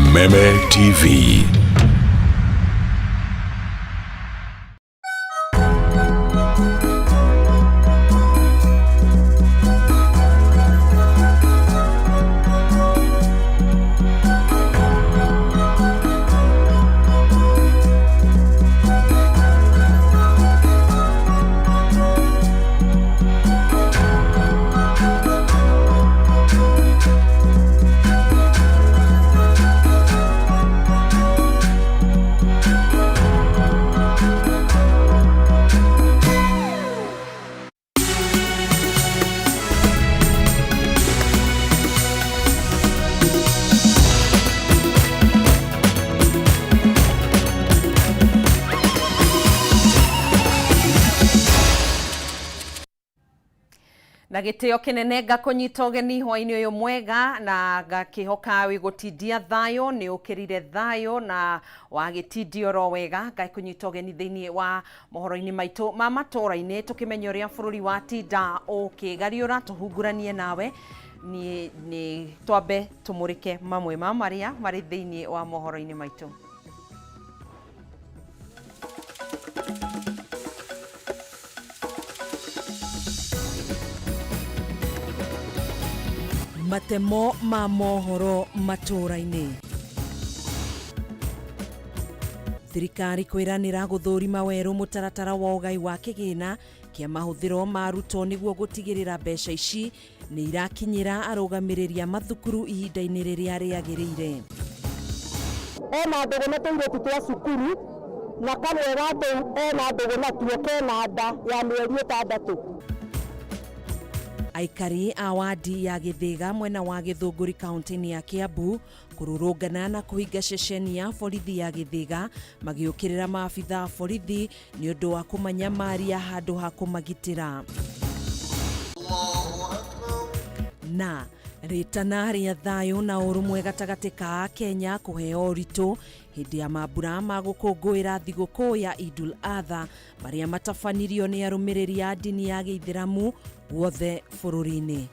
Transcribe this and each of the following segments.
Kameme TV. Na gĩtĩo kĩnene ngakũnyita ũgeni hwainĩ ũyũ mwega na ngakĩhoka wĩ gũtindia thayũ nĩ ũkĩrire thayũ na wagĩtindia oro wega. Ngakũnyita ũgeni thĩinĩ wa mohoro-inĩ maitũ ma matũra-inĩ tũkĩmenya ũrĩa bũrũri watinda ũkĩgariũra, tũhunguranie nawe. Niĩ nĩ twambe tũmũrĩke mamwe ma marĩa marĩ thĩinĩ wa mohoro-inĩ maitũ. Matemo ma mohoro matũra-inĩ. Thirikari kwĩranĩra gũthũrima werũ mũtaratara wa ũgai wa kĩgĩna kĩa mahũthĩro ma arutwo nĩguo gũtigĩrĩra mbeca ici nĩ irakinyĩra arũgamĩrĩri a mathukuru ihinda-inĩ rĩrĩa rĩagĩrĩire. Ena ndũgũ na tũirĩtu twa cukuru na kamwe ga tũu ena ndũgũ natuo kena nda ya mĩeri 6. Aikari a wadi ya Gĩthĩga mwena wa Gĩthũngũri kaunti-inĩ ya Kiambu kũrũrũngana na kũhinga ceceni ya borithi ya Gĩthĩga magĩũkĩrĩra maabitha a borithi nĩ ũndũ wa kũmanyamaria handũ ha kũmagitĩra. Na rĩtana rĩa thayũ na ũrũmwe gatagatĩ ka Akenya kũheo ũritũ hĩndĩ ya mambura ma gũkũngũĩra thigũkũ ya Idul Adha marĩa matabanirio nĩ arũmĩrĩri a ndini ya Gĩithĩramu guothe bũrũri-inĩ.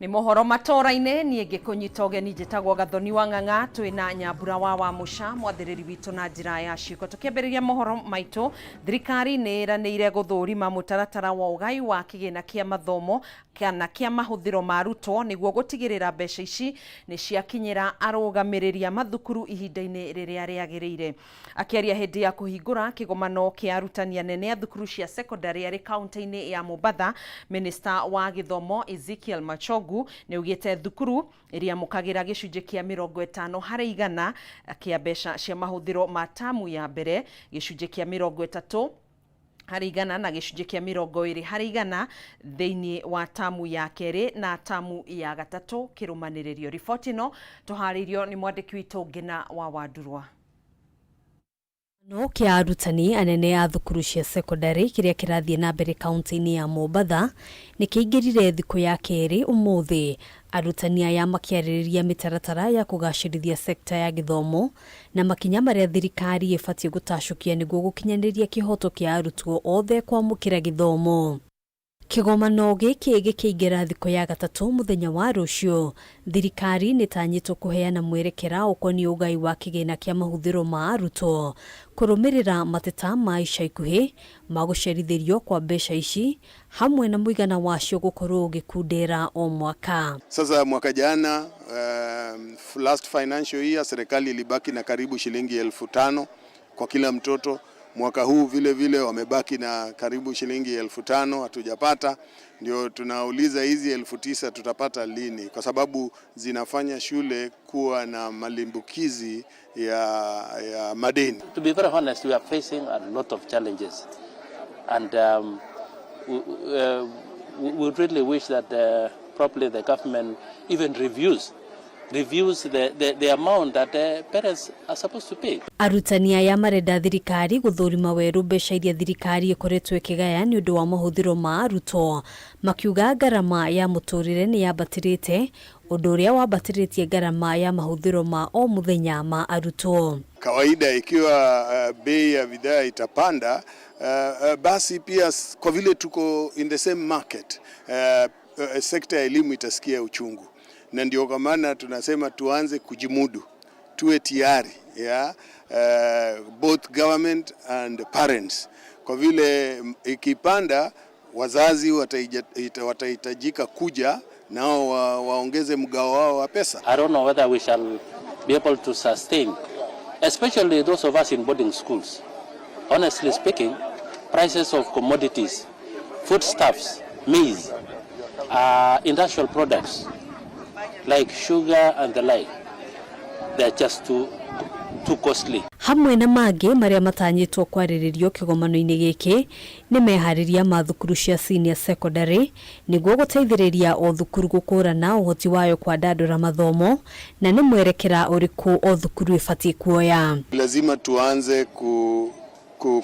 Nĩ mohoro matũra-inĩ, niĩ ngĩkũnyita ũgeni njĩtagwo Gathoni wa Ng'ang'a, twĩna Nyambura wa Wamũca mwathĩrĩri witũ na njĩra ya ciĩko. Tũkĩambĩrĩria mohoro maitũ, thirikari nĩ ĩranĩire gũthũrima mũtaratara wa ũgai wa kĩgĩna kĩa mathomo kana kĩa mahũthĩro ma arutwo nĩguo gũtigĩrĩra mbeca ici nĩ ciakinyĩra arũgamĩrĩri a mathukuru ihinda-inĩ rĩrĩa rĩagĩrĩire. Akĩaria hĩndĩ ya kũhingũra kĩgomano kĩa arutani anene a thukuru cia sekondarĩ arĩ kaunti-inĩ ya Mombatha, Minista wa gĩthomo Ezekiel Machogu nĩ augĩte thukuru ĩrĩamũkagĩra gĩcunjĩ kĩa 50% kĩa mbeca cia mahũthĩro ma tamu ya mbere, gĩcunjĩ kĩa 30% na gĩcunjĩ kĩa 20% thĩinĩ wa tamu ya kerĩ na tamu ya gatatũ kĩrũmanĩrĩrio. Riboti ĩno tũharĩirio nĩ mwandĩki witũ Ngĩna wa Wandurwa. No kĩa arutani anene a thukuru cia sekondarĩ kĩrĩa kĩrathiĩ na mbere kaunti-inĩ ya Mombatha nĩ kĩingĩrire thikũ ya kerĩ ũmũthĩ, arutani aya makĩarĩrĩria mĩtaratara ya kũgacĩrithia sekta ya gĩthomo na makinya marĩa thirikari ĩbatiĩ gũtacũkia nĩguo gũkinyanĩria kĩhoto kĩa arutwo othe kwamũkĩra gĩthomo. Kĩgomano gĩkĩ gĩkĩingĩra thikũ ya gatatũ mũthenya wa rũciũ, thirikari nĩtanyĩtwo kũheana mwerekera ũkoniĩ ũgai wa kĩgĩna kĩa mahũthĩro ma arutwo, kũrũmĩrĩra mateta ma ica ikuhĩ ma gũcerithĩrio kwa mbeca ici hamwe na mũigana wacio gũkorwo ũgĩkundera o mwaka. Sasa mwaka jana, last financial year, serikali ilibaki na karibu shilingi 5,000 kwa kila mtoto. Mwaka huu vile vile wamebaki na karibu shilingi 5,000, hatujapata. Ndio tunauliza hizi 9,000 tutapata lini, kwa sababu zinafanya shule kuwa na malimbukizi ya madeni. To be very honest, we are facing a lot of challenges and we really wish that probably the government even reviews the amount that the parents are supposed to pay. Arutani aya marenda thirikari gũthũrima werũ mbeca iria thirikari ĩkoretwo ĩkĩgaya nĩ ũndũ wa mahũthĩro ma arutwo, makiuga ngarama ya mũtũrĩre nĩ yambatĩrĩte, ũndũ ũrĩa wambatĩrĩtie ngarama ya mahũthĩro ma o mũthenya ma arutwo. Kawaida ikiwa bei ya bidhaa itapanda, basi pia kwa vile tuko in the same market, Sekta ya elimu itasikia uchungu, na ndio kwa maana tunasema tuanze kujimudu, tuwe tayari ya both government and parents, kwa vile ikipanda wazazi watahitajika kuja nao waongeze mgao wao wa pesa. I don't know whether we shall be able to sustain, especially those of us in boarding schools. Honestly speaking, prices of commodities, foodstuffs, maize, industrial products like sugar and the like, they are just too costly. Hamwe na mangĩ marĩa matanyĩtwo kwarĩrĩrio kĩgomano-inĩ gĩkĩ nĩ meharĩria ma thukuru cia senior secondary nĩguo gũteithĩrĩria o thukuru gũkũrana ũhoti wayo kwandandũra mathomo na nĩ mwerekera ũrĩkũ o thukuru ĩbatiĩ kuoya. Lazima tuanze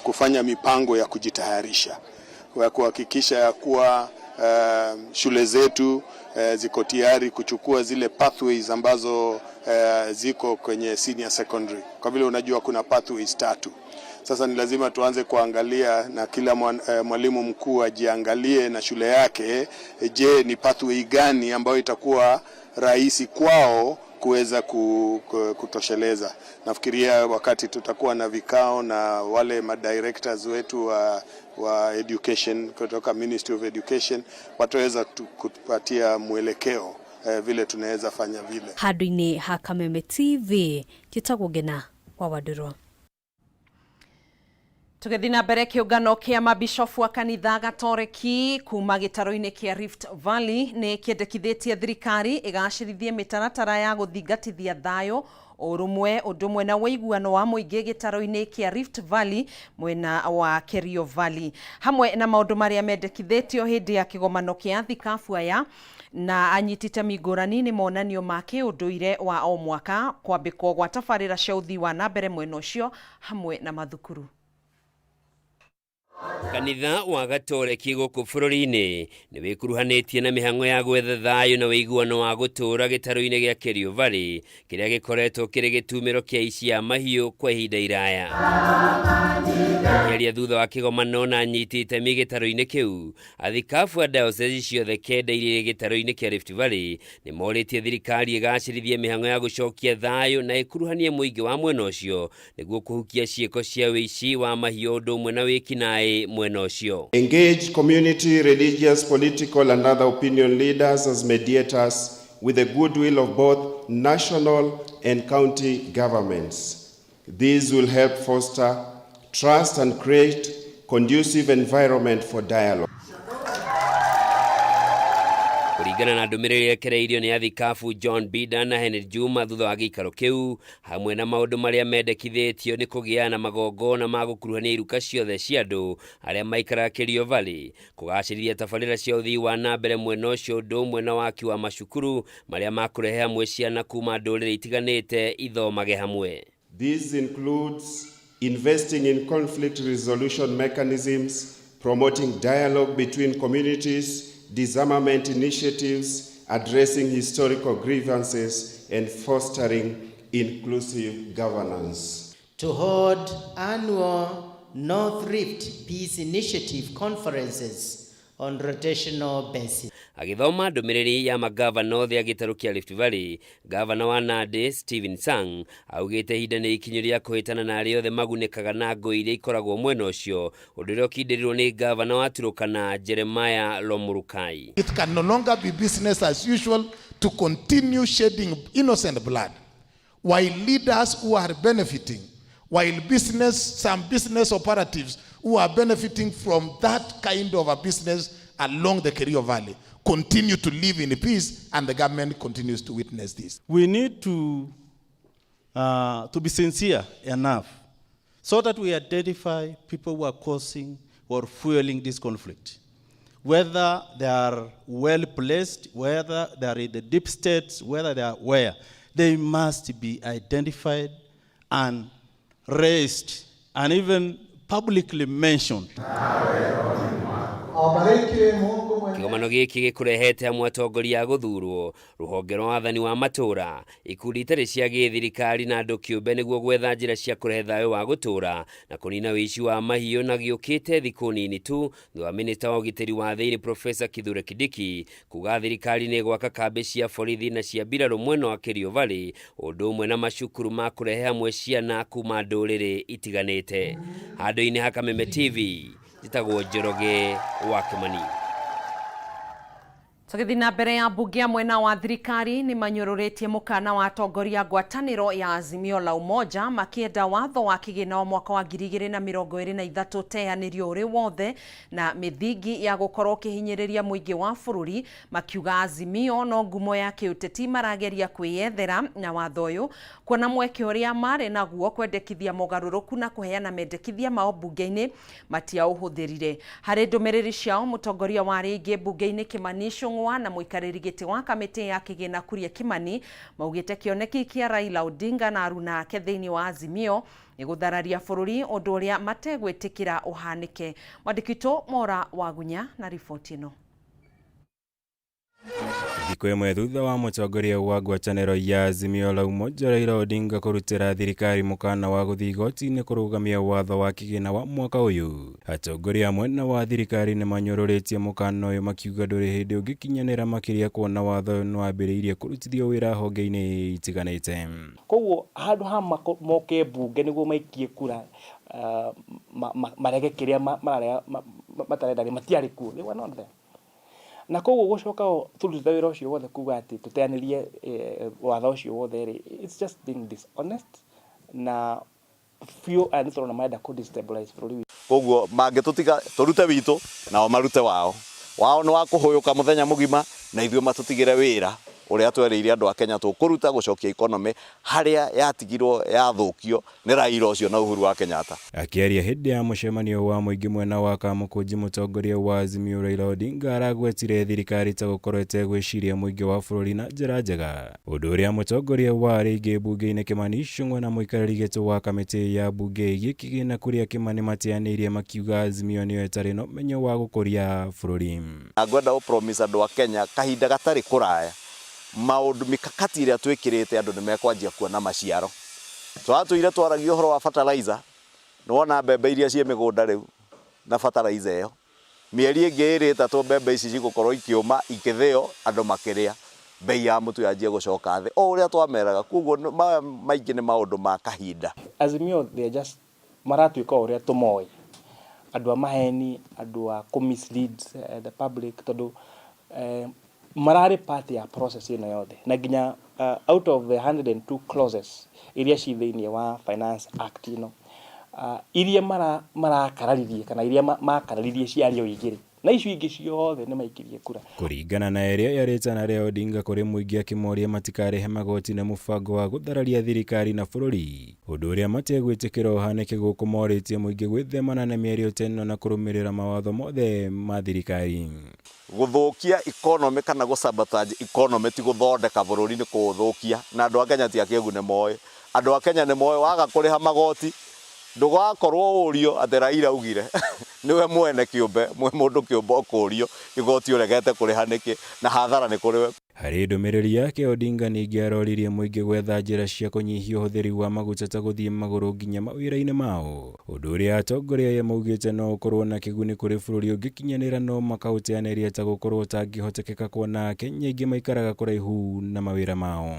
kufanya mipango ya kujitayarisha ya kuhakikisha ya kuwa shule zetu ziko tayari kuchukua zile pathways ambazo ziko kwenye senior secondary, kwa vile unajua kuna pathways tatu. Sasa ni lazima tuanze kuangalia na kila mwalimu mkuu ajiangalie na shule yake, je, ni pathway gani ambayo itakuwa rahisi kwao kuweza kutosheleza. Nafikiria wakati tutakuwa na vikao na wale madirectors wetu wa education kutoka Ministry of Education wataweza kutupatia mwelekeo vile tunaweza fanya vile. Handũ-inĩ ha Kameme TV njĩtagwo Ngena wa Wandũrũ. Tũgĩthiĩ na mbere, kĩũngano kĩa mabishofu wa kanitha Gatoreki kuma gĩtaro-inĩ kĩa Rift Valley nĩ kĩendekithĩtie thirikari ĩgacĩrithie mĩtaratara ya gũthingatithia thayũ, ũrũmwe, ũndũ ũmwe na ũiguano wa mũingĩ gĩtaro-inĩ kĩa Rift Valley mwena wa Kerio Valley. Hamwe na maũndũ marĩa mendekithĩtio hĩndĩ ya kĩgomano kĩa thikabu aya na anyiti itemi ngũrani nĩ monanio ma kĩũndũire wa o mwaka, kwambĩkwo gwa tabarĩra cia ũthii wa na mbere mwena ũcio hamwe na mathukuru. Kanitha wa Gatoreki gũkũ bũrũri-inĩ nĩ wĩkuruhanĩtie na mĩhang'o ya gwetha thayũ na ũiguano wa gũtũũra gĩtarũ-inĩ gĩa Kerio Valley kĩrĩa gĩkoretwo kĩrĩ gĩtumĩro kĩa ici a mahiũ kwa ihinda iraya. Kĩaria thutha wa kĩgomano na anyiti itemi gĩtarũ-inĩ kĩu, athikabu a diocese ciothe kenda iria irĩ gĩtarũ-inĩ kĩa Rift Valley nĩ morĩtie thirikari ĩgacĩrithie mĩhang'o ya gũcokia thayũ na ĩkuruhanie mũingĩ wa mwena ũcio nĩguo kũhukia ciĩko cia wĩici wa mahiũ ũndũ ũmwe na wĩkinaĩ mwena ũcio. Engage community, religious, political, and other opinion leaders as mediators with the goodwill of both national and county governments. These will help foster trust and create conducive environment for dialogue. Kũringana na ndũmĩrĩri ĩrekereirio nĩ athikabu John Bida na Henry Juma thutha wa gĩikaro kĩu, hamwe na maũndũ marĩa mendekithĩtio nĩ kũgĩa na magongona ma gũkuruhania iruka ciothe cia andũ arĩa maikaraga Kerio Valley, kũgacĩrithia tabarĩra cia ũthii wa na mbere mwena ũcio, ũndũ ũmwe na waki wa macukuru marĩa makũrehe hamwe ciana kuma ndũrĩrĩ itiganĩte ithomage hamwe. This includes investing in conflict resolution mechanisms, promoting dialogue between communities, disarmament initiatives, addressing historical grievances, and fostering inclusive governance. To hold annual North Rift Peace Initiative conferences on rotational basis. Agĩthoma ndũmĩrĩri ya magavana othe a gĩtarũ kĩa Rift Valley, gavana wa Nandi Stephen Sang augĩte ihinda nĩ ikinyu rĩa kũhĩtana na arĩa othe magunĩkaga na ngũi iria ikoragwo mwena ũcio, ũndũ ũrĩa ũkindĩrirwo nĩ gavana wa Turkana Jeremiah Lomurukai. It can no longer be business as usual to continue shedding innocent blood while leaders who are benefiting, while some business operatives who are benefiting from that kind of a business along the Kerio Valley continue to live in peace, and the government continues to witness this. We need to be sincere enough so that we identify people who are causing or fueling this conflict. Whether they are well placed, whether they are in the deep states, whether they are where, they must be identified and raised and even publicly mentioned. Kĩgomano Kĩgomano gĩkĩ gĩkũrehete hamwe atongoria a gũthurwo, rũhonge rwa wathani wa matũũra, ikundi itarĩ cia gĩthirikari na andũ kĩũmbe nĩguo gwetha njĩra cia kũrehe thayũ wa gũtũũra na kũnina ũici wa mahiũ na gĩũkĩte thikũ nini tu thutha wa minista wa ũgitĩri wa thĩinĩ Profesa Kithure Kindiki kuga thirikari nĩ ĩgwaka kambĩ cia borithi na cia mbirarũ mwena wa Kerio Valley ũndũ ũmwe na macukuru ma kũrehe hamwe ciana kuma ndũrĩrĩ itiganĩte. Handũ-inĩ ha Kameme TV, njĩtagwo Njoroge wa Kĩmani. Tũgĩthiĩ na mbere ya mbunge ya mwena wa thirikari nĩ manyũrũrĩtie mũkana wa atongoria a ngwatanĩro ya Azimio la Umoja makĩenda watho wa kĩgĩna wa mwaka wa 2023 ũteanĩrio ũrĩ wothe na mĩthingi ya gũkorwo ũkĩhinyĩrĩria mũingĩ wa bũrũri, makiuga Azimio no ngumo ya kĩũteti marageria kwĩyethera na watho ũyũ kuona mweke ũrĩa marĩ naguo kwendekithia mogarũrũku na kũheana mendekithia mao mbunge-inĩ matiaũhũthĩrire. Harĩ ndũmĩrĩri ciao, mũtongoria wa arĩa aingĩ mbunge-inĩ Kimani Ichung'wa na mũikarĩri gĩtĩ wa kamĩtĩ ya kĩgĩna Kuria Kimani maugĩte kĩoneki kĩa Raila Odinga na aruna ake thĩinĩ wa Azimio nĩ gũthararia bũrũri ũndũ ũrĩa mategwĩtĩkĩra ũhanĩke. Mwandĩki witũ Mora Wagunya na riboti ĩno. Thikũ ĩmwe thutha wa mũtongoria wa ngwatanĩro ya Azimio la Umoja Raila Odinga kũrutĩra thirikari mũkana wa gũthiĩ igoti-inĩ kũrũgamia watho wa kĩgĩna wa mwaka ũyũ, atongoria a mwena wa thirikari nĩ manyũrũrĩtie mũkana ũyũ makiuga ndũrĩ hĩndĩ ũngĩkinyanĩra makĩria kuona watho ũyũ nĩ wambĩrĩirie kũrutithio wĩra honge-inĩ itiganĩte. Koguo handũ ha moke mbunge nĩguo maikie kura marege kĩrĩa mararega matarenda rĩ, matiarĩ kuo, they were not there. Na koguo gũcoka tũrutĩte wĩra ũcio wothe kuga atĩ tũteanĩrie watho ũcio wothe rĩ, it's just being dishonest na biũ aya nĩ tũrona marenda kũ destabilize bũrũri witũ. Koguo mangĩtũtiga tũrute witũ nao marute wao. Wao nĩ wa kũhũyũka mũthenya mũgima na ithuĩ matũtigĩre wĩra ũrĩa twerĩire andũ a Kenya tũkũruta gũcokia economy harĩa yatigirwo yathũkio nĩ Raila ũcio na Uhuru wa Kenyatta. Akĩaria hĩndĩ ya mũcemanio wa mũingĩ mwena wa Kamũkũnji mũtongoria wa Azimio Raila Odinga aragwetire thirikari ta gũkorwo ĩtegwĩciria mũingĩ wa bũrũri na njĩra njega. Ũndũ ũrĩa mũtongoria wa arĩa aingĩ mbunge-inĩ Kimani Ichung'wa na mũikarĩri gĩtĩ wa kamĩtĩ ya mbunge ĩgiĩ kĩgĩna Kuria Kimani mateanĩirie makiuga Azimio nĩyo ĩtarĩ na ũmenyo wa gũkũria bũrũri. Na ngwenda gũ promise andũ a Kenya kahinda gatarĩ kũraya maũndũ mikakati ĩrĩa twĩkĩrĩte andũ nĩ mekwanjia kuona maciaro. Tũratũire twaragia ũhoro wa fertilizer, nĩ wona mbembe iria ciĩ mĩgũnda rĩu na fertilizer ĩyo. Mĩeri ĩngĩ ĩrĩ ĩtatũ mbembe ici cigũkorwo ikĩũma, ikĩthĩo, andũ makĩrĩa, mbei ya mũtu yanjie gũcoka thĩ, o ũrĩa twameraga. Koguo maya maingĩ nĩ maũndũ ma kahinda. Azimio they are just maratuĩka o ũrĩa tũmoĩ, andũ a maheni, andũ a kũ mislead the public tondũ mararĩ part ya process ĩno yothe na nginya out of the 102 clauses iria ci thĩinĩ wa Finance Act ĩno, iria marakararirie kana iria makararirie ciarĩ o igĩrĩ na icio ingĩ ciothe nĩ maikirie kura. Kũringana na ĩrĩa yarĩ itana rĩa Odinga kũrĩ mũingĩ akĩmoria matikarĩhe magoti na mũbango wa gũthararia thirikari na bũrũri, ũndũ ũrĩa mategwĩtĩkĩra ũhanĩke gũkũ morĩtie mũingĩ gwĩthemana na mĩario ta ĩno na kũrũmĩrĩra mawatho mothe ma thirikari. Gũthũkia economy kana gũ sabotage economy ti gũthondeka bũrũri nĩ kũũthũkia na andũ a Kenya ti akĩgu nĩ moĩ. Andũ a Kenya nĩ moĩ waga kũrĩha magoti ndũgakorwo ũrio atĩ Raila augire nĩwe mwene kĩũmbe mwĩ mũndũ kĩũmbe ũkũrio igoti ũregete kũrĩha nĩkĩ na hathara nĩ kũrĩ we. Harĩ ndũmĩrĩri yake Odinga ningĩ aroririe mũingĩ gwetha njĩra cia kũnyihia ũhũthĩri wa maguta ta gũthiĩ magũrũ nginya mawĩra-inĩ mao, ũndũ ũrĩa atongoria aya maugĩte no ũkorwo na kĩguni kũrĩ bũrũri ũngĩkinyanĩra no makaũteanĩria ta gũkorwo ũtangĩhotekeka kuona Akenya aingĩ maikaraga kũraihu na mawĩra mao.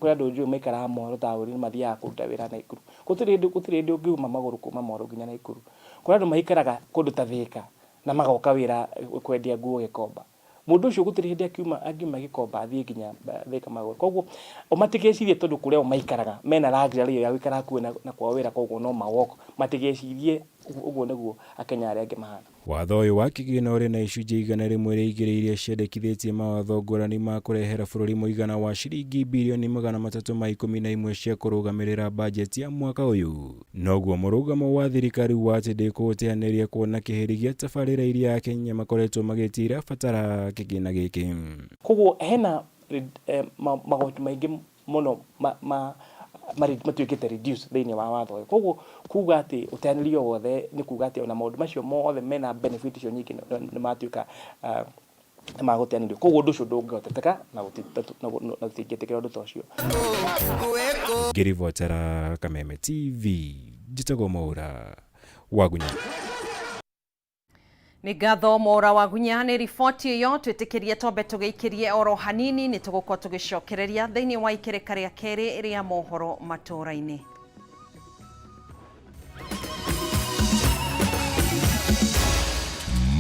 Kũrĩ andũ njũĩ maikaraga Moro taũni mathiaga kũruta wĩra Naikuru. Gũtirĩ hĩndĩ gũtirĩ hĩndĩ ũngiuma magũrũ kuma Moro nginya Naikuru. Kũrĩ andũ maikaraga kũndũ ta Thĩka na magoka wĩra kwendia nguo Gĩkomba. Mũndũ ũcio gũtirĩ hĩndĩ akiuma angiuma Gĩkomba athiĩ nginya Thĩka magũrũ. Koguo o matigecirie tondũ kũrĩa o maikaraga mena luxury ĩyo ya gũikara hakuhĩ na kwao wĩra koguo no ma walk. Matigecirie ũguo nĩguo Akenya arĩa angĩ mahana. Watho ũyũ wa kĩgĩna ũrĩ na icunjĩ 102 iria ciendekithĩtie mawatho ngũrani ma kũrehera bũrũri mũigana wa ciringi birioni 311 cia kũrũgamĩrĩra bajeti ya mwaka ũyũ. Noguo mũrũgamo wa thirikari wa atĩ ndĩkũũteanĩria kuona kĩhĩri gĩa tabarĩra iria Akenya makoretwo magĩtia irabatara kĩgĩna gĩkĩ. Koguo hena magoti maingĩ mũno matuĩkĩte reduce thĩinĩ wa watho ũyũ. Koguo kuga atĩ ũteanĩrio wothe nĩ kuga atĩ ona maũndũ macio mothe mena benefit icio nyingĩ nĩ matuĩka Nĩ magũteanĩrio. Koguo ũndũ ũcio ndũngĩhoteteka na tũtingĩtĩkĩra ũndũ ta ũcio. Ngĩribotera Kameme TV, njĩtagwo Mwaura Wagunya. Nĩ ngatho Mwaura Wagunya nĩ riboti ĩyo. Twĩtĩkĩrie twambe tũgĩikĩrie oro hanini, nĩ tũgũkorwo tũgĩcokereria thĩinĩ wa ikereka rĩa kerĩ rĩa mohoro matũũra-inĩ.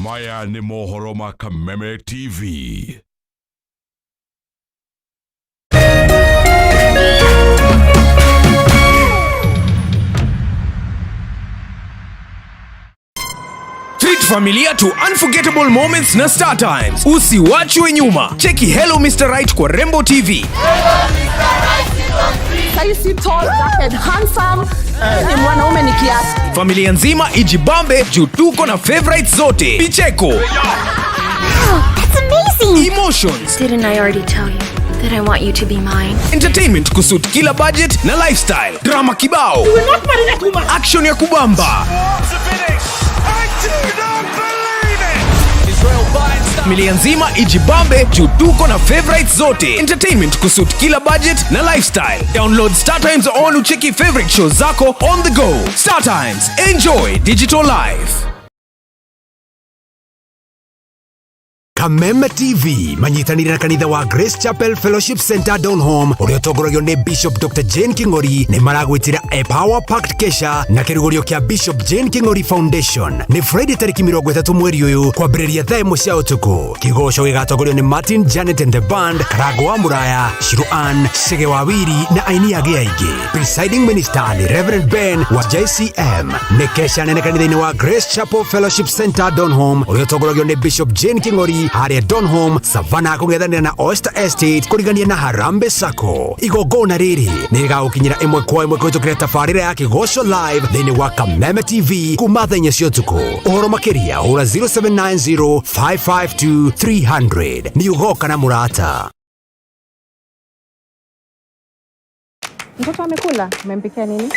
Maya nĩ mohoro ma Kameme TV. Treat familia to unforgettable moments na Star Times. Usiwachwe nyuma. Cheki Hello Mr. Right kwa Rembo TV. Saisi tall, dark and handsome. Ni mwanaume ni kiasi. Familia nzima ijibambe juu tuko na favorites zote. Picheko. Wow, that's amazing. Emotions. Didn't I already tell you that I want you to be mine? Entertainment kusuit kila budget na lifestyle. Drama kibao. You will not marry that woman. Action ya kubamba. Familia nzima ijibambe juu tuko na favorites zote. Entertainment kusuit kila budget na lifestyle. Download Star Times on ucheki favorite shows zako on the go. Star Times, enjoy digital life. Kameme TV manyitanĩire na kanitha wa Grace Chapel Fellowship Center Donholm ũrĩa ũtongoragio nĩ Bishop Dr. Jane King'ori nĩ maragwĩtĩra a Power Packed Kesha na kĩrugũrio kĩa Bishop Jane King'ori Foundation. Nĩ Friday tarĩki 30 mweri ũyũ kwambĩrĩria thaa 1 cia ũtukũ. Kĩgoco gĩgatongorio nĩ Martin Janet and the Band, Karango wa Mũraya, Shiro Ann, Chege wa Wiri na aini angĩ aingĩ. Presiding Minister nĩ Reverend Ben wa JCM. Nĩ kesha nene kanitha-inĩ wa Grace Chapel Fellowship Center Donholm ũrĩa ũtongoragio nĩ Bishop Jane King'ori harĩa Donholm, Savannah kũng'ethanĩra na Oyster Estate kũrigania na Harambee Sacco. Igongona rĩrĩ nĩ rĩgagũkinyĩra ĩmwe kwa ĩmwe kũhĩtũkĩra tabarĩra ya Kĩgoco Live thĩinĩ wa Kameme TV kuma thaa 4 cia ũtukũ. Ũhoro makĩria hũra 0790 552 300. Nĩ ũgoka na mũrata. Mtoto amekula? Umempikia nini?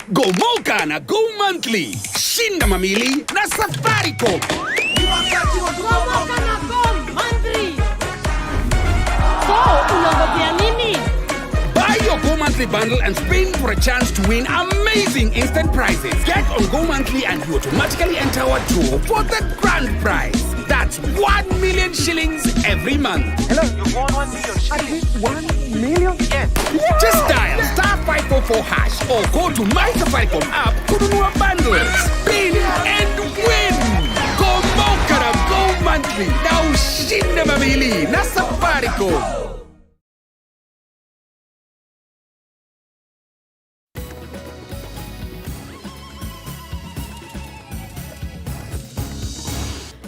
Gomoka na Go Monthly. Shinda mamili na Safaricom. Gomoka na Go Monthly. So, unangojea nini? Buy your Go Monthly bundle and spin for a chance to win amazing instant prizes. Get on Go Monthly and you automatically enter our draw for the grand prize. That's 1 million shillings every month. Hello, you've won 1 million shillings. 1 million? Yes. Just dial star 544 hash or go to My Safaricom app kununua bundle. Spin and win. Gomoka na Go Monthly na ushinde mamili na Safaricom.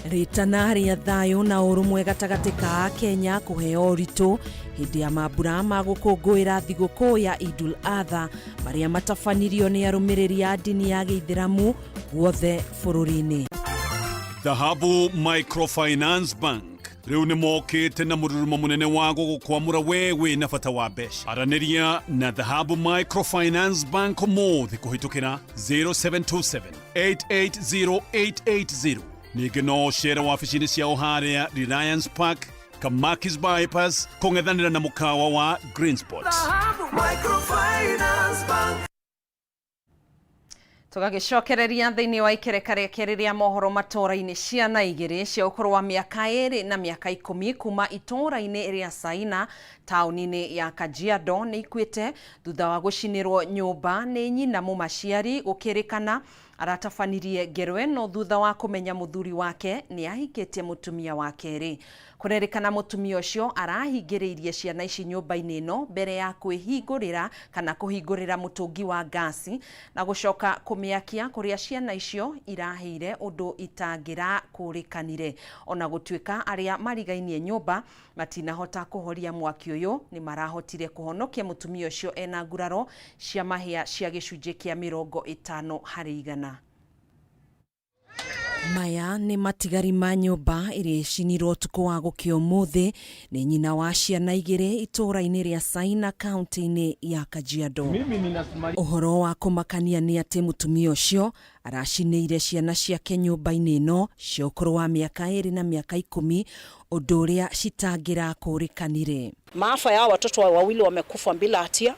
Rĩtana rĩa thayũ na ũrũmwe gatagatĩ ka Kenya kũheo ũritũ hĩndĩ ya mambura ma gũkũngũĩra thigũkũ ya Idul Adha marĩa matabanirio nĩ arũmĩrĩri a ndini ya Gĩithĩramu guothe bũrũri-inĩ. Dhahabu Microfinance Bank rĩu nĩ mokĩte na mũrurumo mũnene wa gũgũkwamũra we wĩna bata wa mbeca. Aranĩria na Dhahabu Microfinance Bank ũmũthĩ kũhĩtũkĩra 0727 880 880. Ningĩ no ũcere wabici-inĩ ciao harĩa Reliance Park, Kamakis Bypass, kũng'ethanĩra na mũkawa wa Green Spot. Tũgagĩcokereria thĩinĩ wa ikereka rĩa kerĩ rĩa mohoro matũũra-inĩ. Ciana 2 cia ũkũrũ wa mĩaka 2 na mĩaka 10 kuma itũũra-inĩ rĩa Saina taũni-inĩ ya Kajiado nĩ ikuĩte thutha wa gũcinĩrwo nyũmba nĩ nyina mũmaciari. Gũkĩrĩkana aratabanirie ngero ĩno thutha wa kũmenya mũthuri wake nĩ ahikĩtie mũtumia wa kerĩ. Kũrerĩkana mũtumia ũcio arahingĩrĩirie ciana ici nyũmba-inĩ ĩno mbere ya kwĩhingũrĩra kana kũhingũrĩra mũtũngi wa ngasi na gũcoka kũmĩakia kũrĩa ciana icio irahĩire ũndũ itangĩrakũrĩkanire. Ona gũtuĩka arĩa marigainie nyũmba matinahota kũhoria mwaki ũyũ, nĩ marahotire kũhonokia mũtumia ũcio ena nguraro cia mahĩa cia gĩcunjĩ kĩa 50 harĩ igana. Maya nĩ matigari ma nyũmba ĩrĩa ĩcinirwo ũtukũ wa gũkĩa ũmũthĩ nĩ nyina wa ciana igĩrĩ itũũra-inĩ rĩa Saina kaunti-inĩ ya Kajiado. Ũhoro wa kũmakania nĩ atĩ mũtumia ũcio aracinĩire ciana ciake nyũmba-inĩ ĩno cia ũkũrũ wa mĩaka 2 na mĩaka 10, ũndũ ũrĩa citangĩrakũrĩkanire. Maafa ya watoto wawili wamekufa bila hatia,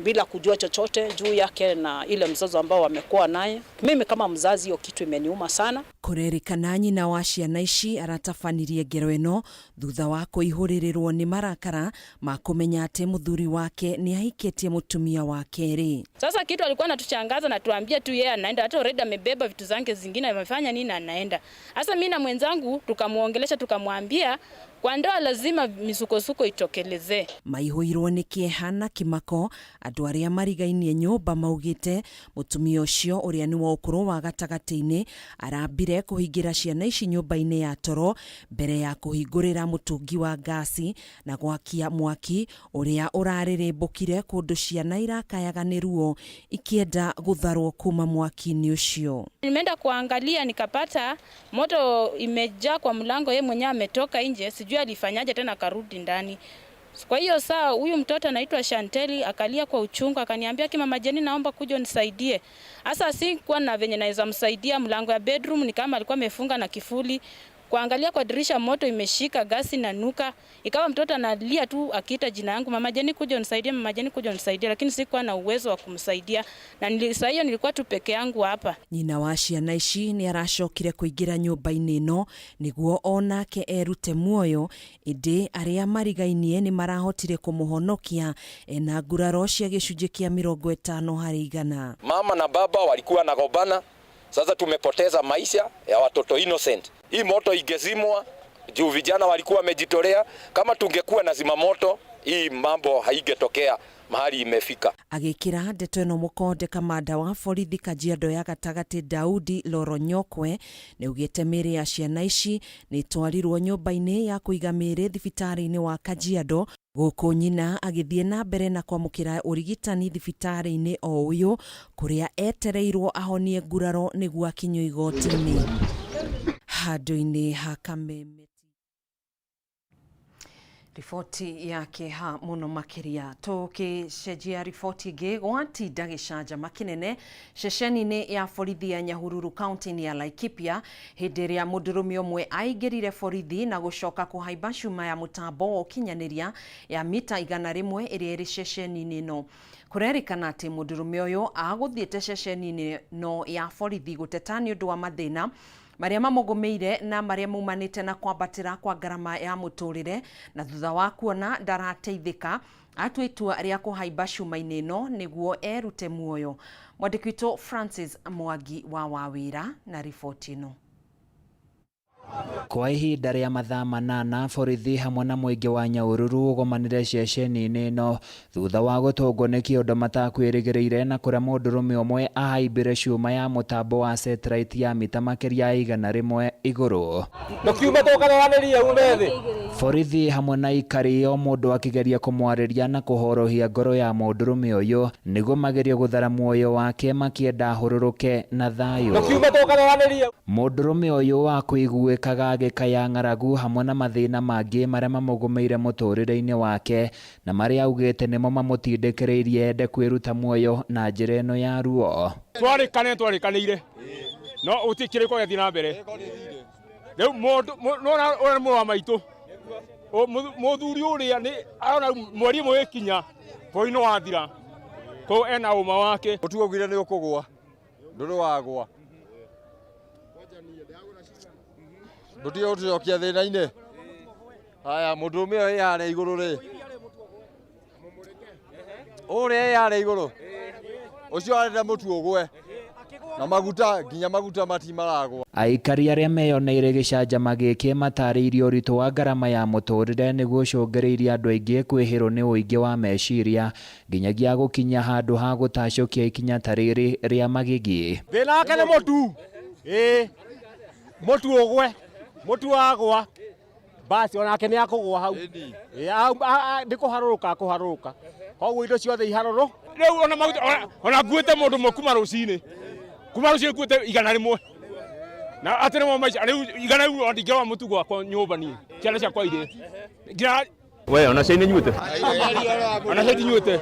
bila kujua chochote juu yake na ile mzozo ambao wamekuwa naye. Mimi kama mzazi, hiyo kitu imeniuma sana. Kũrerĩkana nyina wa ciana ici aratabanirie ngero ĩno thutha wa kũihũrĩrĩrwo nĩ marakara ma kũmenya atĩ mũthuri wake nĩ ahikĩtie mũtumia wa kerĩ. Sasa kitu alikuwa anatuchangaza na tuambie tu yeye anaenda, hata already amebeba vitu zake zingine, amefanya nini, anaenda. Sasa mimi na mwenzangu tukamuongelesha, tukamwambia kwa ndoa lazima misukosuko itokelezee. Maihũirwo nĩ kĩeha na kĩmako andũ arĩa marigainie nyũmba maugĩte mũtumia ũcio ũrĩa nĩ wa ũkũrũ wa gatagatĩ-inĩ arambire kũhingĩra ciana ici nyũmba-inĩ ya toro mbere ya kũhingũrĩra mũtũngi wa ngasi na gwakia mwaki ũrĩa ũrarĩrĩmbũkire kũndũ ciana irakayaga nĩ ruo ikĩenda gũtharwo kuma mwaki-inĩ ũcio. Nimeenda kuangalia nikapata moto imejaa kwa mlango, yeye mwenyewe ametoka nje, sijui alifanyaje tena akarudi ndani. Kwa hiyo saa huyu mtoto anaitwa Shanteli akalia kwa uchungu, akaniambia ki mama Jeni, naomba kuja unisaidie. Sasa sikuwa na venye naweza msaidia, mlango ya bedroom ni kama alikuwa amefunga na kifuli. Kuangalia kwa dirisha moto imeshika, gasi na nuka. Ikawa mtoto analia tu akiita jina yangu, mama Jeni kuja unisaidie, mama Jeni kuja unisaidie, lakini sikuwa na uwezo wa kumsaidia. Na saa hiyo nilikuwa tu peke yangu hapa. Nyina wa ciana ici nĩ aracokire kũingĩra nyũmba-inĩ ĩno nĩguo onake erute muoyo, ĩndĩ arĩa marigainie nĩ marahotire kũmũhonokia ena nguraro cia gĩcunjĩ kĩa 50%. Mama na baba walikuwa nagombana. Sasa tumepoteza maisha ya watoto innocent. Hii moto ingezimwa juu vijana walikuwa wamejitolea. Kama tungekuwa na zima moto, hii mambo haingetokea mahali imefika. Agĩkĩra ndeto ĩno mũkonde kamanda wa borithi Kajiado ya gatagatĩ Daudi Loronyokwe nĩaugĩte mĩĩrĩ ya ciana ici nĩ ĩtwarirwo nyũmba-inĩ ya kũiga mĩĩrĩ thibitarĩ-inĩ wa Kajiado gũkũ nyina agĩthiĩ na mbere na kwamũkĩra ũrigitani thibitarĩ-inĩ o ũyũ kũrĩa etereirwo ahonie nguraro nĩguo akinyio igoti-inĩ. Handũ-inĩ ha Kameme. Riboti ya kĩeha mũno makĩria. Tũkĩcenjia riboti ĩngĩ, gwatinda gĩcanjama kĩnene ceceni-inĩ ya borithi ya Nyahururu kaunti-inĩ ya Laikipia hĩndĩ ĩrĩa mũndũrũme ũmwe aingĩrire borithi na gũcoka kũhaimba cuma ya mũtambo wa ũkinyanĩria ya mita 100 ĩrĩa ĩrĩ ceceni-inĩ ĩno. Kũrerĩkana atĩ mũndũrũme ũyũ agũthiĩte ceceni-inĩ ĩno ya borithi gũteta nĩ ũndũ wa mathĩna marĩa mamũgũmĩire na marĩa maumanĩte na kwambatĩra kwa ngarama ya mũtũrĩre, na thutha wa kuona ndarateithĩka atua itua rĩa kũhaimba cuma-inĩ ĩno nĩguo erute muoyo. Mwandĩki witũ Francis Mwangi wa Wawĩra na riboti ĩno. Kwa ihinda rĩa mathaa 8 borithi hamwe na mũingĩ wa Nyahururu ũgomanire ceceni-inĩ ĩno thutha wa gũtũngwo nĩ kĩũndũ matakwĩrĩgĩrĩire na kũrĩa mũndũrũme ũmwe ahaimbire cuma ya mũtambo wa satellite ya mita makĩria ya 100 igũrũ. Borithi hamwe na aikari o mũndũ akĩgeria kũmwarĩria na kũhorohia ngoro ya mũndũrũme ũyũ nĩguo magerie gũthara muoyo wake makĩenda ahũrũrũke na thayũ. Mũndũrũme ũyũ wa kũiguĩkaga agĩkaya ng'aragu hamwe na mathĩna mangĩ marĩa mamũgũmĩire mũtũrĩre-inĩ wake na marĩa augĩte nĩmo mamũtindĩkĩrĩirie ende kwĩruta muoyo na njĩra ĩno ya ruo. Twarĩkanĩire no gũtirĩ kĩrĩko gĩathiĩ na mbere. Rĩu mũndũ nĩwona ũrĩa mũrũ wa maitũ mũthuri ũrĩa nĩ arona mweri ũmwe wĩkinya bũrũri nĩ wathira, koguo ena ũma wake. Mũtugo augire nĩ ũkũgũa, ndũrĩ wagũa. Ndũtige gũtũcokia thĩna-inĩ. Haya, mũndũrũme ũyũ ĩ harĩa igũrũ rĩ, ũrĩa ĩ harĩa igũrũ ũcio arenda mũtu ũgwe na maguta, nginya maguta matimaragwa. Aikari arĩa meyoneire gĩcanjama gĩkĩ matarĩirie ũritũ wa ngarama ya mũtũrĩre nĩguo ũcũngĩrĩirie andũ aingĩ kwĩhĩrwo nĩ ũingĩ wa meciria nginyagia gũkinya handũ ha gũtacũkia ikinya ta rĩrĩ rĩa magigi. Thĩna wake nĩ mũtu, ĩĩ mũtu ũgwe, mũtu wagwa basi onake nĩ akũgwa hau, nĩ kũharũrũka akũharũrũka, koguo indo ciothe iharũrũ. Rĩu ona maguta, ona nguĩte mũndũ ũmwe kuma rũcinĩ, kuma rũcinĩ nguĩte 100, Na atĩ nĩmo maica rĩu igana rĩu ndingĩrora mũtu gwakwa nyũmba niĩ ciana ciakwa irĩ ngira We ona cai nĩnyuĩte? Ona cai ndinyuĩte.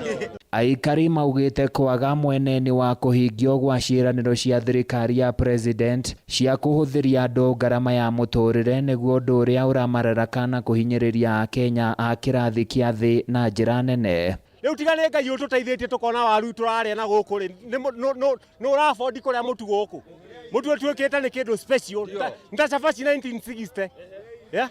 Aikari maugĩte kwaga mweneni wa kũhingio gwa ciĩranĩro cia thirikari ya President cia kũhũthĩria andũ ngarama ya mũtũrĩre nĩguo ũndũ ũrĩa ũramararaka na kũhinyĩrĩria akenya a kĩrathi kĩa thĩ na njĩra nene. Rĩu tiga nĩ Ngai ũtũteithĩtie tũkona waru tũrarĩa na gũkũ rĩ, nĩ ũrabondi kũrĩa mũtu gũkũ. Mũtu ũtuĩkĩte nĩ kĩndũ special, nĩ ta cabaci 1960. Yeah?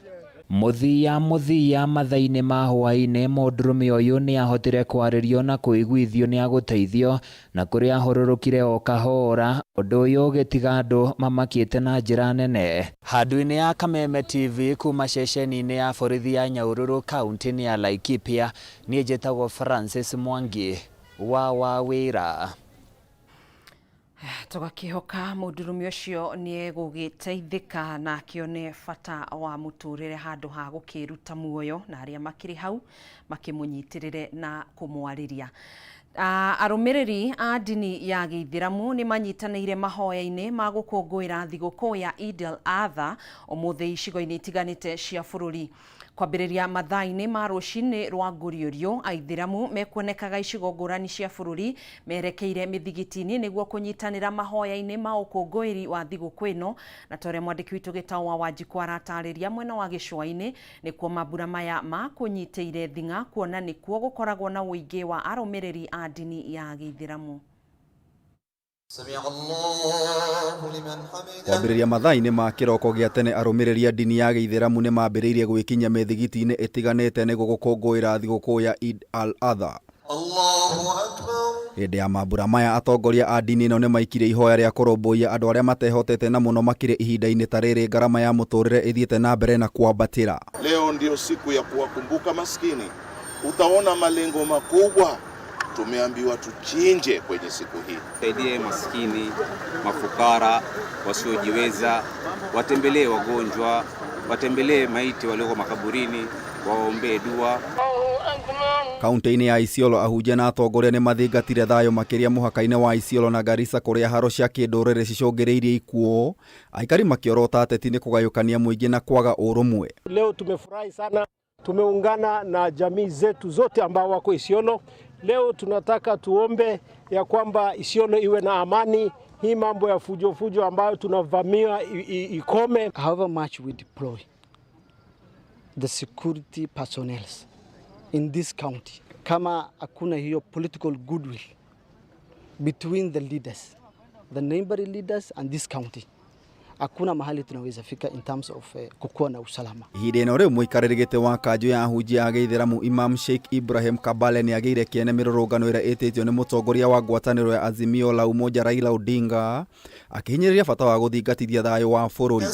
Mũthia mũthia mathaa-inĩ ma hwaĩ-inĩ mũndũrũme ũyũ nĩahotire kwarĩrio na kũiguithio nĩagũteithio na kũrĩa ahũrũrũkire o kahora ũndũ ũyũ ũgĩtiga andũ mamakĩte na njĩra nene. Handũ-inĩ ya Kameme TV kuma ceceni-inĩ ya borithi ya Nyahururu kaunti-inĩ ya Laikipia niĩ njĩtagwo Francis Mwangi wa Wawĩra. Tũgakĩhoka mũndũrũme ũcio nĩ egũgĩteithĩka na akĩone bata wa mũtũrĩre handũ ha gũkĩruta muoyo na arĩa makĩrĩ hau makĩmũnyitĩrĩre na kũmwarĩria. Arũmĩrĩri a ndini ya gĩithĩramu nĩ manyitanĩire mahoya-inĩ ma gũkũngũĩra thigũkũ ya Eid al-Adha ũmũthĩ icigo-inĩ itiganĩte cia bũrũri. Kwambĩrĩria mathaa-inĩ ma rũcinĩ rwa ngũriũrio, aithĩramu mekuonekaga icigo ngũrani cia bũrũri merekeire mĩthigiti-inĩ nĩguo kũnyitanĩra mahoya-inĩ ma ũkũngũĩri wa thigũkũ ĩno. Na ta ũrĩa mwandĩki witũ Gĩtaũ wa Wanjikũ aratarĩria mwena wa gĩcũa-inĩ nĩkuo mambura maya ma kũnyitĩire thing'a kuona nĩkuo gũkoragwo na ũingĩ wa arũmĩrĩri a ndini ya gĩithĩramu. Kwambĩrĩria mathaa-inĩ ma kĩroko gĩa tene arũmĩrĩri a ndini ya gĩithĩramu nĩ mambĩrĩirie gwĩkinyia mĩthigiti-inĩ ĩtiganĩte nĩguo gũkũngũĩra thigũkũ ya Eid al-Adha. Hĩndĩ ya mambura maya atongoria a ndini ĩno nĩ maikirie ihoya rĩa kũrũmbũiya andũ arĩa matehotete na mũno makĩria ihinda-inĩ ta rĩrĩ ngarama ya mũtũrĩre ĩthiĩte na mbere na kwambatĩra. Leo ndio siku ya kuwakumbuka maskini. Utaona malengo makubwa tumeambiwa tuchinje kwenye siku hii. Saidie maskini, mafukara, wasiojiweza, watembelee wagonjwa, watembelee maiti walioko makaburini, waombee dua. Kaunti-inĩ ya Isiolo ahunjia na atongoria nĩ mathingatire thayũ makĩria mũhaka-inĩ wa Isiolo na Garissa kũrĩa haro cia kĩndũrĩrĩ cicũngĩrĩirie ikuũ, aikari makĩorota ateti nĩ kũgayũkania mũingĩ na kwaga ũrũmwe. Leo tumefurahi sana, tumeungana na jamii zetu zote ambao wako Isiolo. Leo tunataka tuombe ya kwamba Isiolo iwe na amani. Hii mambo ya fujo fujo ambayo tunavamiwa ikome. However much we deploy the security personnel in this county, kama hakuna hiyo political goodwill between the leaders, the neighboring leaders and this county, hakuna mahali tunaweza fika in terms of kukuwa na usalama. Ihinda ĩno rĩu mũikarĩri gĩtĩ wa kanjũ ya ahunjia a gĩithĩramu Imam Sheikh Ibrahim Kabale nĩ agĩire kĩene mĩrũrũngano ĩrĩa ĩtĩtio nĩ mũtongoria wa ngwatanĩro ya Azimio la Umoja Raila Odinga akĩhinyĩrĩria bata wa gũthingatithia thayũ wa bũrũri.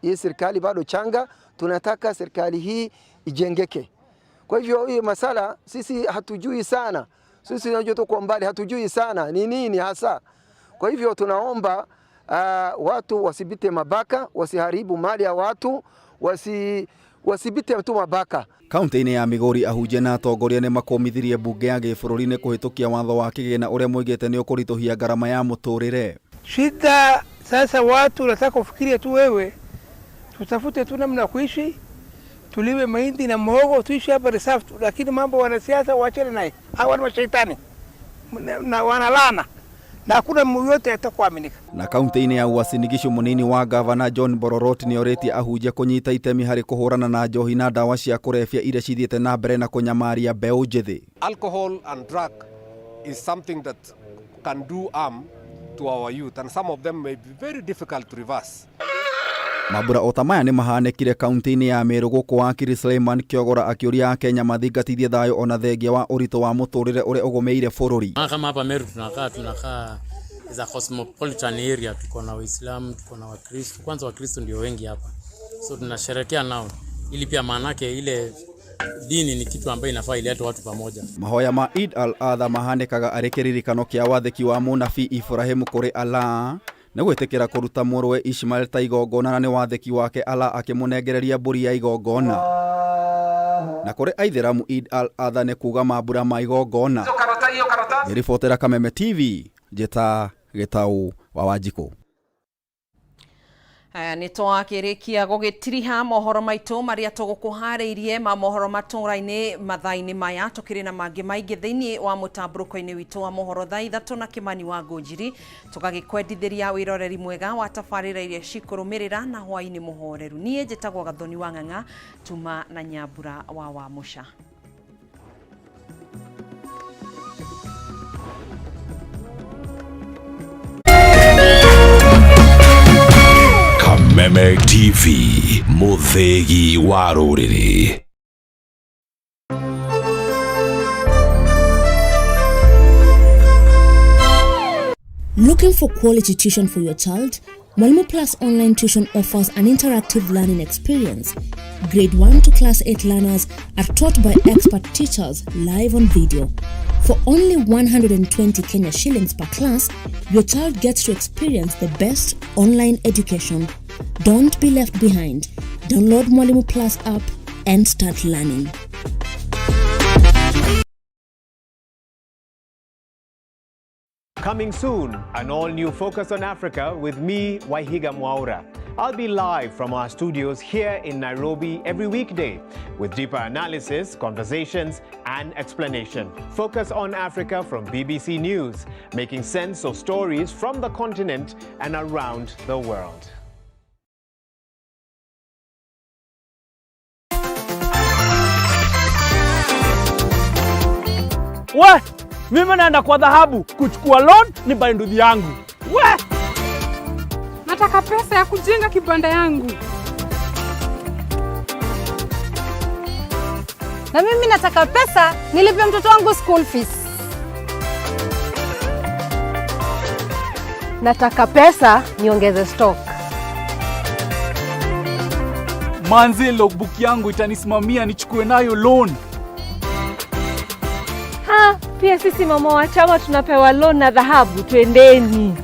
Hii serikali bado changa, tunataka serikali hii ijengeke. Kwa hivyo hii masala sisi hatujui sana, sisi tunajua tu kwa mbali, hatujui sana ni nini hasa. Kwa hivyo tunaomba watu wasibite mabaka, wasiharibu mali ya watu, wasibite tu mabaka. Kaunti-inĩ ya Migori ahunjia na atongoria nĩ makũmithirie mbunge ya gĩbũrũri nĩ kũhĩtũkia watho wa kĩgĩna ũrĩa moigĩte nĩ ũkũritũhia ngarama ya mũtũrĩre. Shida sasa watu wanataka kufikiria tu wewe, tutafute tu namna ya kuishi, tulime mahindi na muhogo, tuishi hapa reserve, lakini mambo wanasiasa waachane naye. Hawa ni mashaitani na wanalana na hakuna yote atakuaminika. Na kaunti-inĩ ya Uasin Gishu mũnini wa gavana John Bororot nĩ orĩtie ahunjia kũnyita itemi harĩ kũhũrana na njohi na ndawa cia kũrebia iria cithiĩte na mbere na kũnyamaria mbeũ njĩthĩ. Alcohol and drug is something that can do harm to our youth, and some of them may be very difficult to reverse. Mambura o ta maya nĩ mahanĩkire kaunti-inĩ ya Meru gũkũ wakiri Suleiman Kiogora akĩũria akenya mathingatithie thayũ ona thengia wa ũritũ wa mũtũrĩre ũrĩa ũgũmĩire bũrũri. Kama hapa Meru tunakaa is a cosmopolitan area, tuko na Waislamu, tuko na Wakristo. Kwanza Wakristo ndio wengi hapa, so tunasherehekea nao ili pia maanake ile dini ni kitu ambayo inafaa ilete watu pamoja. Mahoya ma Eid al-Adha mahanĩkaga arĩ kĩririkano kĩa wathĩki wa mũnabii Ibrahim kũrĩ Allah nĩ gwĩtĩkĩra kũruta mũrũwe Ishmael ta igongona na nĩ wathĩki wake Allah akĩmũnengereria mbũri ya igongona. Na kũrĩ aithĩramu Eid al-Adha nĩ kuga mambura ma igongona. Ngĩribotera Kameme TV, njĩta Gĩtaũ wa Wanjikũ. Aya nä twakĩrĩkia gũgĩtiriha mohoro maitũ marĩa tũgũkũharĩirie ma mohoro matũra-inĩ mathaa-inĩ maya. Tũkĩrĩ na mangĩ maingĩ thĩinĩ wa mũtambũrũko-inĩ witũ wa mohoro thaa 3 na Kĩmani wa Ngũnjiri. Tũgagĩkwendithĩria wĩroreri mwega wa tabarĩra iria cikũrũmĩrĩra na hwaĩ-inĩ mũhoreru. Niĩ njĩtagwo Gathoni wa Ng'ang'a, tuma na Nyambura wa Wamũca. Kameme TV, mũthĩgi wa rũrĩrĩ. Looking for quality tuition for your child? Mwalimu Plus Online Tuition offers an interactive learning experience. Grade 1 to Class 8 learners are taught by expert teachers live on video. For only 120 Kenya shillings per class, your child gets to experience the best online education. Don't be left behind. Download Mwalimu Plus app and start learning. Coming soon, an all-new Focus on Africa with me, Waihiga Mwaura. I'll be live from our studios here in Nairobi every weekday with deeper analysis, conversations, and explanation. Focus on Africa from BBC News, making sense of stories from the continent and around the world. We, mimi naenda kwa Dhahabu kuchukua loan ni buy nduthi yangu. We! Nataka pesa ya kujenga kibanda yangu. Na mimi nataka pesa nilipe mtoto wangu school fees. Nataka pesa niongeze stock. Manze, logbook yangu itanisimamia nichukue nayo loan. Ha, pia sisi mama wa chama tunapewa loan na Dhahabu, twendeni.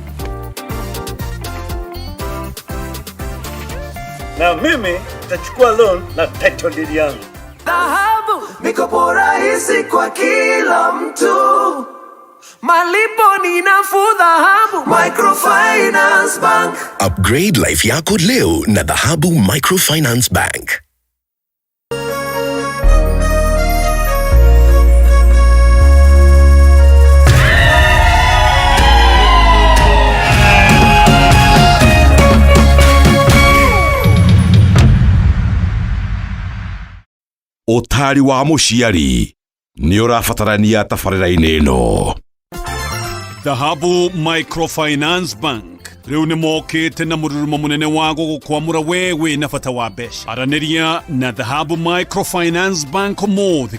Na mimi nitachukua loan na title deed yangu. Dhahabu, mikopo rahisi kwa kila mtu, malipo ni nafuu. Dhahabu Microfinance Bank. Upgrade life yako leo na Dhahabu Microfinance Bank. Ũtari wa mũciari nĩ ũrabatarania tabarĩra-inĩ ĩno. Dhahabu Microfinance Bank rĩu nĩ mokĩte na mũrurumo mũnene wa gũgũkwamũra we wĩna bata wa mbeca. Aranĩria na Dhahabu Microfinance Bank ũmũthĩ.